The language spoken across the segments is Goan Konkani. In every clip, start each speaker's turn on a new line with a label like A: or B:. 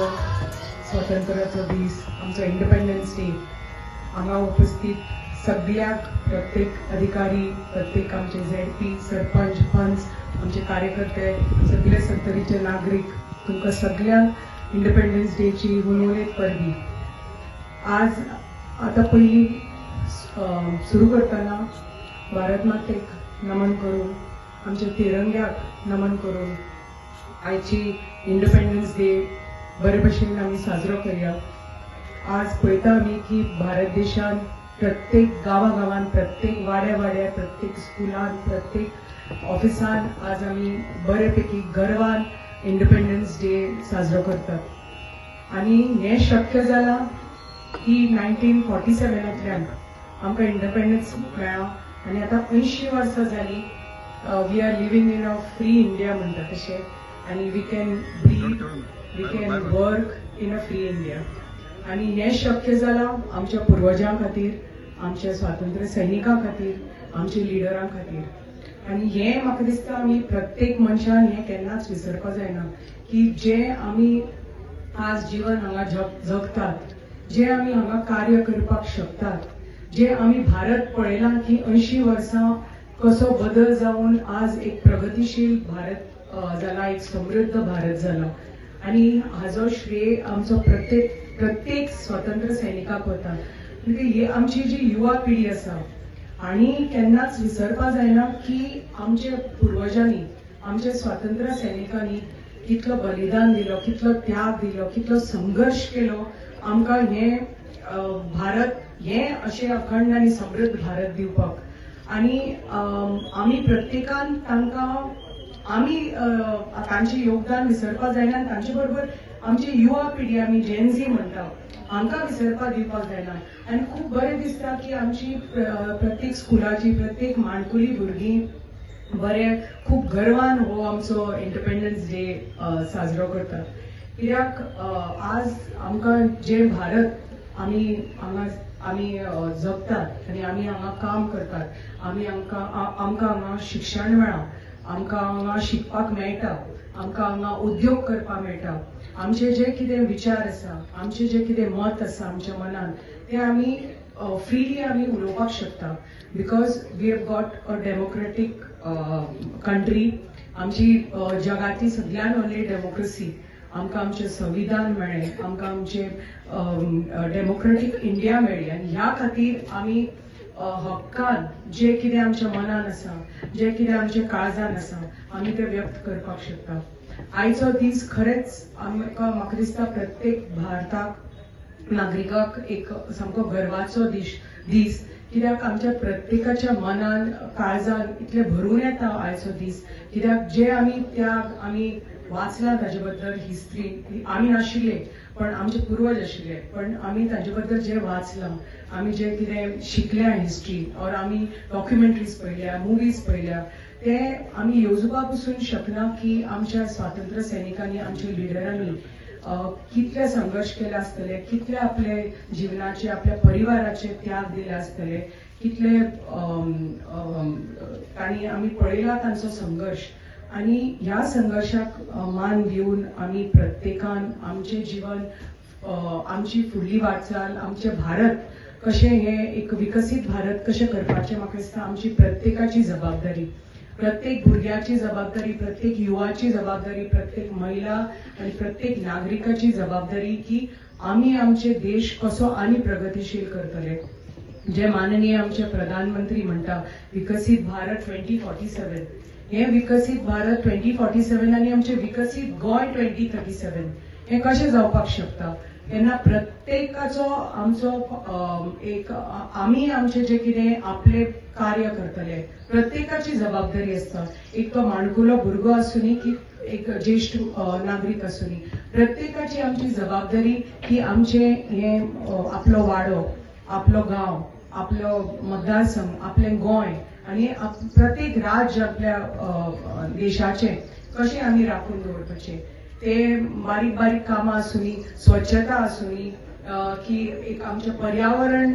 A: आमचो स्वतंत्राचो दीस, आमचो इंडिपेंडन्स डे. हांगा उपस्थित सगळ्याक, प्रत्येक अधिकारी, प्रत्येक आमचे झेडपी, सरपंच, पंच, आमचे कार्यकर्ते, सगळे सत्तरीचे नागरीक, तुमकां सगळ्यांक इंडिपेंडन्स डेची हुनहुनीत परबी. आज आतां पयलीं सुरू करतना भारत मातेक नमन करून, आमच्या तिरंग्याक नमन करून आयची इंडिपेंडन्स डे बरे भशेन आमी साजरो करया. आज पळयता आमी की भारत देशान प्रत्येक गांवा गांवान, प्रत्येक वाड्या वाड्यार, प्रत्येक स्कुलान, प्रत्येक ऑफिसान आज आमी बरे पैकी गर्वान इंडिपेंडन्स डे साजरो करतात. आनी हें शक्य जालां की 1947 सेवनांतल्यान आमकां इंडिपेंडन्स मेळ्ळा आनी आतां 80 वर्सां जालीं, we are living in a free India म्हणटा तशें, आनी we can breathe, we can work in a free India. आनी हें शक्य जालां आमच्या पुर्वजां खातीर, आमच्या स्वातंत्र्य सैनिकां खातीर, आमच्या लिडरां खातीर. आनी हें म्हाका दिसता आमी प्रत्येक मनशान हें केन्नाच विसरपा जायना की जे आमी आज जीवन हांगा जगतात, जे आमी हांगा कार्य करपाक शकतात, जे आमी भारत पळयलां की 80 वर्सां कसो बदल जावन आज एक प्रगतीशील भारत जाला, एक समृद्ध भारत जाला. आनी हाजो श्रेय आमचो प्रत्येक प्रत्येक स्वतंत्र सैनिकाक वता. म्हणजे ही आमची जी युवा पिढी आसा आणि केन्नाच विसरपा जायना की आमचे पुर्वजांनी, आमच्या स्वातंत्र्य सैनिकांनी कितलो बलिदान दिलो, कितलो त्याग दिलो, कितलो संघर्श केलो आमकां हें भारत, हें अशें अखंड आनी समृद्ध भारत दिवपाक. आनी आमी प्रत्येकान तांकां आमी तांचें योगदान विसरपा जायना आनी तांचे बरोबर आमची युवा पिढी, आमी जेनझी म्हणटा, हांकां विसरपा दिवपाक जायना. आनी खूब बरें दिसता की आमची प्रत्येक स्कुलाची, प्रत्येक माणकुली भुरगीं बरे खूब गर्वान हो आमचो इंडिपेंडन्स डे साजरो करतात. कित्याक आज आमकां जे भारत आमी हांगा आमी जगतात आनी आमी हांगा काम करतात, आमी आमकां हांगा शिक्षण मेळ्ळां, आमकां हांगा शिकपाक मेळटा, आमकां हांगा उद्योग करपाक मेळटा, आमचे जे कितें विचार आसा, आमचे जे कितें मत आसा आमच्या मनान, ते आमी फ्रीली आमी उलोवपाक शकता, because we have got a democratic country. आमची जगांतली सगळ्यान व्हडली डेमोक्रेसी, आमकां आमचें संविधान मेळ्ळें, आमकां आमचें डेमोक्रेटीक इंडिया मेळ्ळी. आनी ह्या खातीर आमी हक्कान जे कितें आमच्या मनान आसा, जे कितें आमच्या काळजान आसा, आमी ते व्यक्त करपाक शकता. आयचो दीस खरेंच आमकां, म्हाका दिसता, प्रत्येक भारताक नागरिकाक एक सामको गर्वाचो दीस, कित्याक आमच्या प्रत्येकाच्या मनान, काळजान इतलें भरून येता आयचो दीस, कित्याक जे आमी त्याग आमी वाचला ताजे बद्दल हिस्ट्री, आमी नाशिल्ले पण आमचे पुर्वज आशिल्ले, पण आमी ताजे बद्दल जे वाचलां, आमी जे कितें शिकल्या हिस्ट्री ऑर आमी डॉक्युमेंटरीज पळयल्या, मुवीज पळयल्या, ते आमी येवजुपा पसून शकना की आमच्या स्वातंत्र्य सैनिकांनी, आमच्या लिडरांनी कितले संघर्श केले आसतले, कितले आपले जिवनाचे, आपल्या परिवाराचे त्याग दिले आसतले, कितले अम, अम, तांणी, आमी पळयला तांचो संघर्श. आनी ह्या संघर्शाक मान दिवन आमी प्रत्येकान आमचें जीवन, आमची फुडली वाटचाल, आमचें भारत कशें हें एक विकसीत भारत कशें करपाचें, म्हाका दिसता आमची प्रत्येकाची जबाबदारी, प्रत्येक भुरग्याची जबाबदारी, प्रत्येक युवाची जबाबदारी, प्रत्येक महिला आनी प्रत्येक नागरिकाची जबाबदारी की आमी आमचे देश कसो आनी प्रगतीशील करतले. जे माननीय आमचे प्रधानमंत्री म्हणटा विकसीत भारत 2047, हे विकसीत भारत 2047 आनी आमचे विकसीत गोंय 2037 हे कशें जावपाक शकता, तेन्ना प्रत्येकाचो आमचो एक आमी आमचे जे कितें आपले कार्य करतले, प्रत्येकाची जबाबदारी आसता. एक तो माणकुलो भुरगो आसुनी की एक ज्येश्ठ नागरीक आसुनी, प्रत्येकाची आमची जबाबदारी की आमचे हे आपलो वाडो, आपलो गांव, आपलो मतदारसंघ, आपलें गोंय आनी प्रत्येक राज्य आपल्या देशाचें कशें आमी राखून दवरपाचें. ते बारीक बारीक कामां आसुनी, स्वच्छता आसुनी की एक आमचें पर्यावरण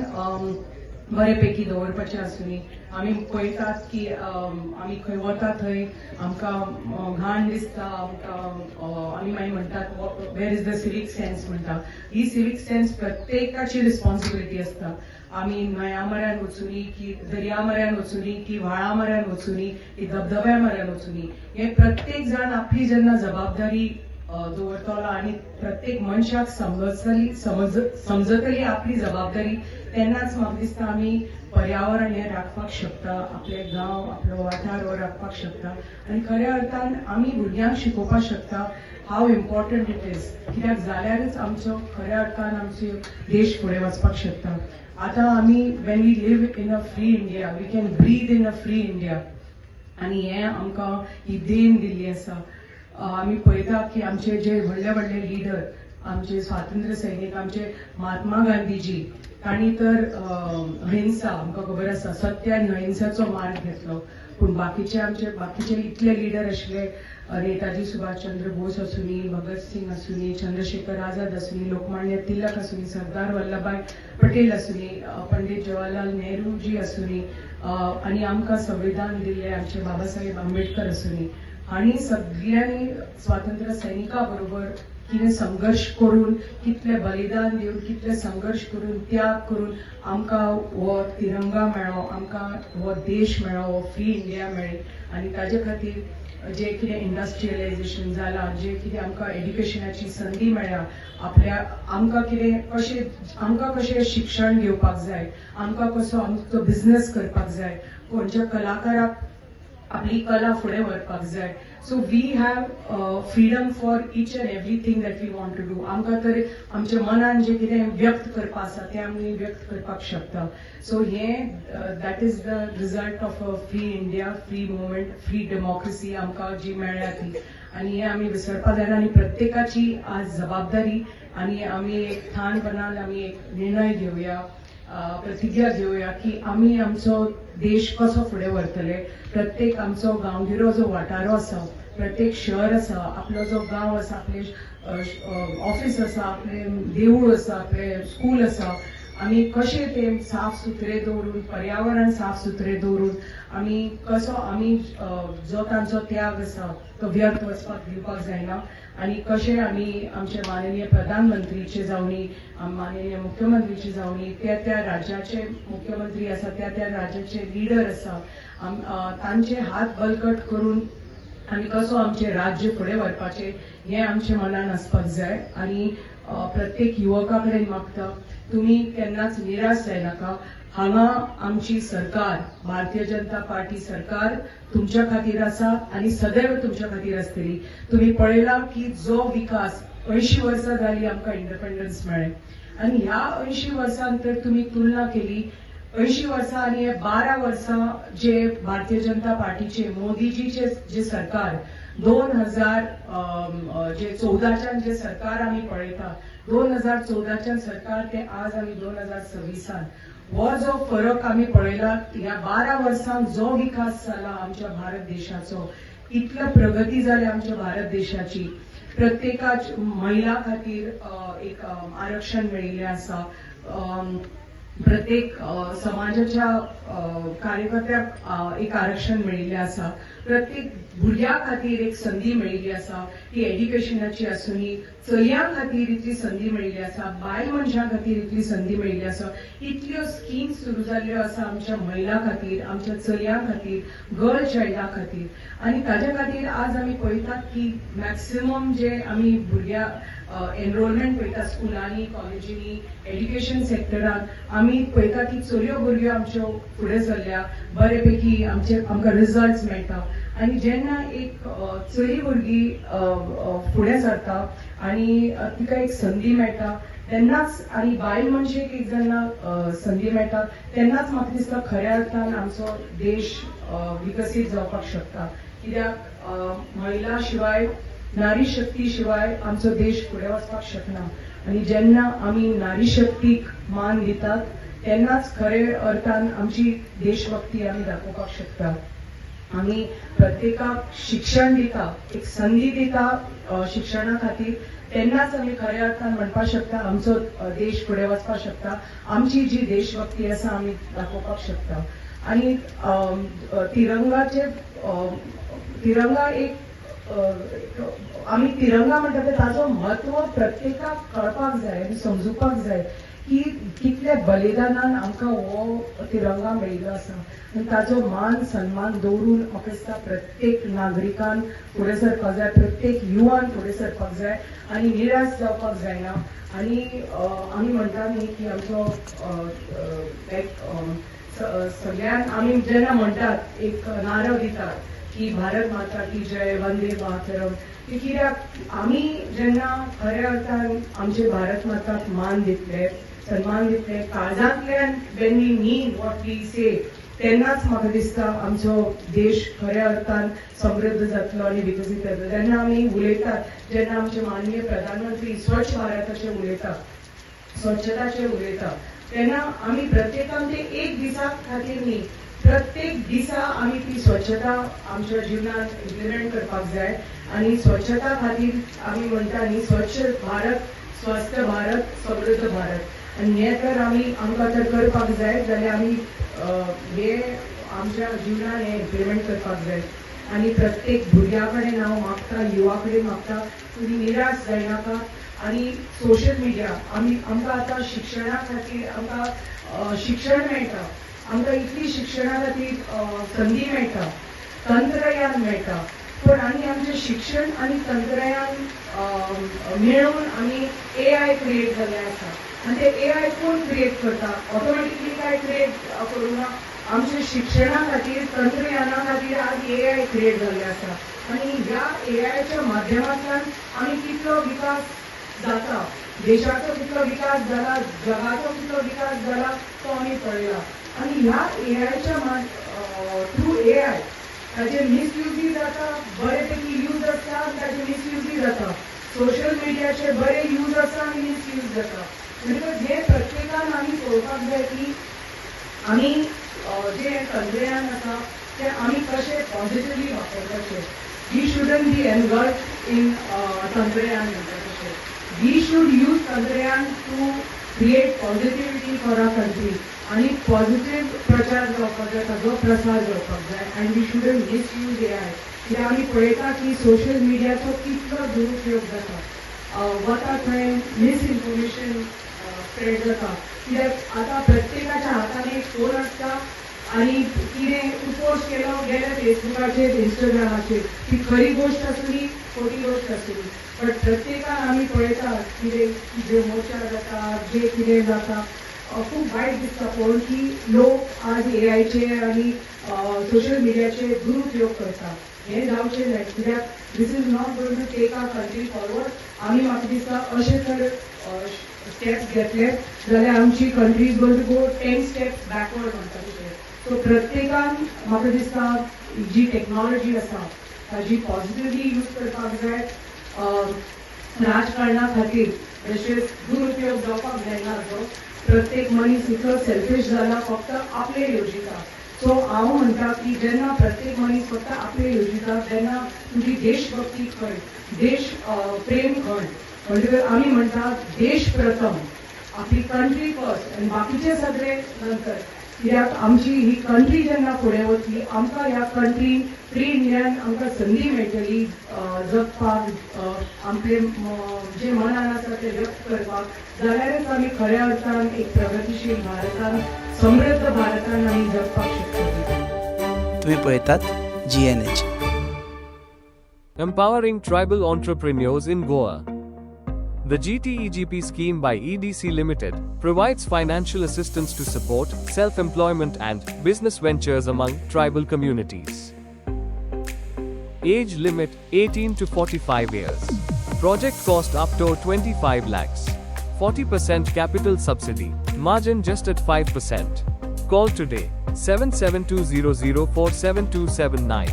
A: बरेपैकी दवरपाचें आसुनी. आमी पळयतात की आमी खंय वता थंय आमकां घाण दिसता, आमकां आमी मागीर म्हणटात where is the civic sense म्हणटा. ही सिवीक सेन्स प्रत्येकाची रिस्पॉन्सिबिलिटी आसता. आमी न्हंया म्हऱ्यान वचुनी की दर्या म्हऱ्यान वचुनी की व्हाळा म्हऱ्यान वचुनी की धबधब्या म्हऱ्यान वचुनी, हे प्रत्येक जाण आपली जेन्ना जबाबदारी दवरतलो आनी प्रत्येक मनशाक समजतली आपली जबाबदारी, तेन्नाच म्हाका दिसता आमी पर्यावरण हें राखपाक शकता, आपले गांव आपलो वाठार हो राखपाक शकता आनी खऱ्या अर्थान आमी भुरग्यांक शिकोवपाक शकता हाव इम्पॉर्टंट it is. कित्याक जाल्यारच आमचो खऱ्या अर्थान आमचो देश फुडें वचपाक शकता. आतां आमी when we live in a free India, we can breathe in a free India आनी हें आमकां ही देन दिल्ली आसा. आमी पळयता की आमचे जे व्हडले व्हडले लिडर, आमचे स्वातंत्र्य सैनीक, आमचे महात्मा गांधीजी, तांणी तर अहिंसा आमकां खबर आसा, सत्य आनी अहिंसाचो मार्ग घेतलो. पूण बाकीचे आमचे बाकीचे इतले लिडर आशिल्ले, नेताजी सुभाषचंद्र बोस आसुनी, भगत सिंग आसुनी, चंद्रशेखर आझाद आसुनी, लोकमान्य तिलक आसुनी, सरदार वल्लभभाई पटेल आसुनी, पंडित जवाहरलाल नेहरूजी आसुनी, आनी आमकां संविधान दिल्ले आमचे बाबासाहेब आंबेडकर आसुनी, आनी सगळ्यांनी स्वातंत्र्य सैनिका बरोबर कितें संघर्श करून, कितले बलिदान दिवन, कितले संघर्श करून, त्याग करून आमकां हो तिरंगा मेळ्ळो, आमकां हो देश मेळ्ळो, हो फ्री इंडिया मेळ्ळी. आनी ताजे खातीर जे कितें इंडस्ट्रियलायझेशन जालां, जे कितें आमकां एड्युकेशनाची संदी मेळ्ळ्या, आपल्या आमकां कितें कशें आमकां कशें शिक्षण घेवपाक जाय, आमकां कसो आमचो बिझनस करपाक जाय, खंयच्या कलाकाराक आपली कला फुडें व्हरपाक जाय. So we have freedom for each and everything that we want to do. आमकां तर आमच्या मनान जें कितें व्यक्त करपा आसा तें आमी व्यक्त करपाक शकता. सो हें that is the result of a free India, free movement, free democracy आमकां जी मेळ्ळ्या ती, आनी हें आमी विसरपा जायना. आनी प्रत्येकाची आज जबाबदारी, आनी आमी एक ठाणपणान आमी एक निर्णय घेवया, प्रतिज्ञा घेवया की आमी आमचो देश कसो फुडें व्हरतले. प्रत्येक आमचो गांवगिरो जो वाठारो आसा, प्रत्येक शहर आसा, आपलो जो गांव आसा, आपले ऑफिस आसा, आपले देवूळ आसा, आपले स्कूल आसा, आमी कशें तें साफ सुथरे दवरून, पर्यावरण साफ सुथरे दवरून आमी कसो आमी जो तांचो त्याग आसा तो व्यर्थ वचपाक दिवपाक जायना. आनी कशें आमी आमचे माननीय प्रधानमंत्रीचे जावनी, माननीय मुख्यमंत्रीचे जावनी, त्या त्या राज्याचे मुख्यमंत्री आसा, त्या त्या राज्याचे लिडर आसा, तांचे हात बलकट करून आमी कसो आमचें राज्य फुडें व्हरपाचें हें आमच्या मनान आसपाक जाय. आनी प्रत्येक युवका कडेन मागता, तुमी केन्नाच निराश जायनाका. हांगा आमची सरकार, भारतीय जनता पार्टी सरकार तुमच्या खातीर आसा आनी सदैव तुमच्या खातीर आसतली. तुमी पळयला की जो विकास 80 वर्सां जाली आमकां इंडिपेंडन्स मेळ्ळें, आनी ह्या 80 वर्सांत तर तुमी तुलना केली 80 वर्सां आनी हे 12 वर्सां जे भारतीय जनता पार्टीचे मोदीजीचे जे सरकार 2014च्यान जे सरकार आमी पळयता, 2014च्यान सरकार ते आज आमी 2026 हो जो फरक आमी पळयला, ह्या 12 वर्सांत जो विकास जाला आमच्या भारत देशाचो, इतलो प्रगती जाली आमच्या भारत देशाची. प्रत्येकाच महिला खातीर एक आरक्षण मेळिल्लें आसा, प्रत्येक समाजाच्या कार्यकर्त्याक एक आरक्षण मेळिल्लें आसा, प्रत्येक भुरग्या खातीर एक संदी मेळिल्ली आसा, ती एड्युकेशनाची आसुनी, चलयां खातीर इतली संदी मेळिल्ली आसा, बायल मनशां खातीर इतली संदी मेळिल्ली आसा, इतल्यो स्किम्स सुरू जाल्ल्यो आसा आमच्या महिला खातीर, आमच्या चलयां खातीर, गर्ल चायल्डा खातीर. आनी ताज्या खातीर आज आमी पळयतात की मॅक्सिमम जे आमी भुरग्या एनरोलमेंट पळयता स्कुलांनी, कॉलेजींनी, एड्युकेशन सेक्टरान आमी पळयता की चलयो भुरग्यो आमच्यो फुडें सरल्या, बरेपैकी आमचे आमकां रिजल्ट्स मेळटा. आनी जेन्ना एक चली भुरगी फुडें सरता आनी तिका एक संदी मेळटा तेन्नाच, आनी बायल मनशेक एक जेन्ना संदी मेळटा तेन्नाच म्हाका दिसता खऱ्या अर्थान आमचो देश विकसीत जावपाक शकता. कित्याक महिला शिवाय, नारी शक्ती शिवाय आमचो देश फुडें वचपाक शकना. आनी जेन्ना आमी नारी शक्तीक मान दितात तेन्नाच खरे अर्थान आमची देशभक्ती आमी दाखोवपाक शकता. आमी प्रत्येकाक शिक्षण दिता, एक संदी दिता शिक्षणा खातीर, तेन्नाच आमी खऱ्या अर्थान म्हणपाक शकता आमचो देश फुडें वचपाक शकता, आमची जी देशभक्ती आसा आमी दाखोवपाक शकता. आनी तिरंगाचे तिरंगा एक आमी तिरंगा म्हणटा ते ताजो म्हत्व प्रत्येकाक कळपाक जाय आनी समजुपाक जाय की कितल्या बलिदानान आमकां हो तिरंगा मेळिल्लो आसा. आनी ताजो मान सन्मान दवरून म्हाका दिसता प्रत्येक नागरिकान फुडें सरपाक जाय, प्रत्येक युवान फुडें सरपाक जाय आनी निराश जावपाक जायना. आनी आमी म्हणटा न्ही की आमचो लायक सगळ्यांक आमी जेन्ना म्हणटात, एक नारो दितात की "भारत माता की जय, वंदे मातरम", ती कित्याक? आमी जेन्ना खऱ्या अर्थान आमचे भारत माताक मान दितले, सन्मान दितले काळजांतल्यान, when we mean what we say, तेन्नाच म्हाका दिसता आमचो देश खऱ्या अर्थान समृद्ध जातलो आनी विकसीत जातलो. जेन्ना आमी उलयतात, जेन्ना आमचे माननीय प्रधानमंत्री स्वच्छ भारताचेर उलयतात, स्वच्छताचेर उलयता, तेन्ना आमी प्रत्येकान ते एक दिसा खातीर न्ही, प्रत्येक दिसा आमी ती स्वच्छता आमच्या जिवनात इम्प्लिमेंट करपाक जाय. आनी स्वच्छता खातीर आमी म्हणटा न्ही, स्वच्छ भारत, स्वस्थ भारत, समृद्ध भारत. आनी हें तर आमी आमकां तर करपाक जाय जाल्यार आमी हे आमच्या जिवनात हें इम्प्लिमेंट करपाक जाय. आनी प्रत्येक भुरग्या कडेन हांव मागता, युवा कडेन मागता, तुमी निराश जायनाका. आनी सोशल मिडिया आमी आमकां आतां शिक्षणा खातीर आमकां शिक्षण मेळटा, आमकां इतली शिक्षणा खातीर संदी मेळटा, तंत्रज्ञान मेळटा, पूण आनी आमचें शिक्षण आनी तंत्रज्ञान मेळून आमी एआय क्रिएट जाल्लें आसा. आनी ते एआय कोण क्रिएट करता? ऑटोमॅटिकली काय क्रिएट करूं ना. आमच्या शिक्षणा खातीर, तंत्रज्ञाना खातीर आज एआय क्रिएट जाल्लें आसा. आनी ह्या एआयच्या माध्यमांतल्यान आमी कितलो विकास जाता, देशाचो कितलो विकास जाला, जगाचो कितलो विकास जाला तो आमी पळयला. आनी ह्या एआयच्या थ्रू एआय ताजे मिसयुजूय जाता. बरे पैकी यूज आसता आनी ताजे मिसयुजूय जाता. सोशल मिडियाचे बरे यूज आसा आनी मिसयूज जाता. म्हणटकच हे प्रत्येकान आमी पळोवपाक जाय की आमी जे तंत्रज्ञान आसा ते आमी कशें पॉझिटिवली वापरपाचें. We shouldn't be engulfed in तंत्रज्ञान म्हणटा तशें. We should use तंत्रज्ञान to create positivity for our country आनी पॉझिटिव्ह प्रचार जावपाक जाय, ताजो प्रसार जावपाक जाय and we shouldn't misuse AI. कित्याक आमी पळयता की सोशल मिडियाचो कितलो दुरुपयोग जाता, वता थंय मिसइन्फॉर्मेशन स्प्रेड जाता. कित्याक आतां प्रत्येकाच्या हातान एक फोन आसता आनी कितें तूं पोस्ट केलो गेले फेसबुकाचेर, इंस्टाग्रामाचेर, ती खरी गोश्ट आसुनी, खोटी गोश्ट आसुनी, बट प्रत्येकान आमी पळयता कितें जे मोर्चा जाता, जे कितें जाता, खूब वायट दिसता पळोवन की लोक आज एआयचे आनी सोशल मिडियाचे दुरुपयोग करता. हें जावचें न्हय, कित्याक this is not going to take our country forward. आमी म्हाका दिसता अशें जर स्टेप्स घेतले जाल्यार आमची country is going to go 10 steps backward म्हणटा तशें. सो प्रत्येकान म्हाका दिसता जी टॅक्नॉलॉजी आसा ताजी पॉझिटिवली यूज करपाक जाय राजकारणा खातीर, तशेंच दुरुपयोग जावपाक जायना. जो प्रत्येक मनीस इतलो सेल्फिश जाला, फक्त आपले येवजिता. सो हांव म्हणटा की जेन्ना प्रत्येक मनीस फक्त आपले येवजिता तेन्ना तुजी देशभक्ती खंय, देश प्रेम खंय? म्हणटकच आमी म्हणटा देश प्रथम, आपली कंट्री फर्स्ट आनी बाकीचे सगळे नंतर. कित्याक आमची ही कंट्री जेन्ना फुडें वतली, आमकां ह्या कंट्रीन, फ्री इंडियान आमकां संदी मेळटली जगपाक, आमचे जे मनान आसा ते व्यक्त करपाक, जाल्यारच आमी खऱ्या अर्थान एक प्रगतीशील भारतान, समृद्ध भारतान आमी जगपाक शकतली.
B: तुम्ही पळयतात GNH.
C: Empowering Tribal Entrepreneurs in Goa. The GTEGP scheme by EDC Limited provides financial assistance to support self employment and business ventures among tribal communities. Age limit 18 to 45 years. Project cost up to 25 lakhs. 40% capital subsidy. Margin just at 5%. Call today 77200 47279.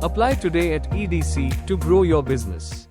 C: Apply today at EDC to grow your business.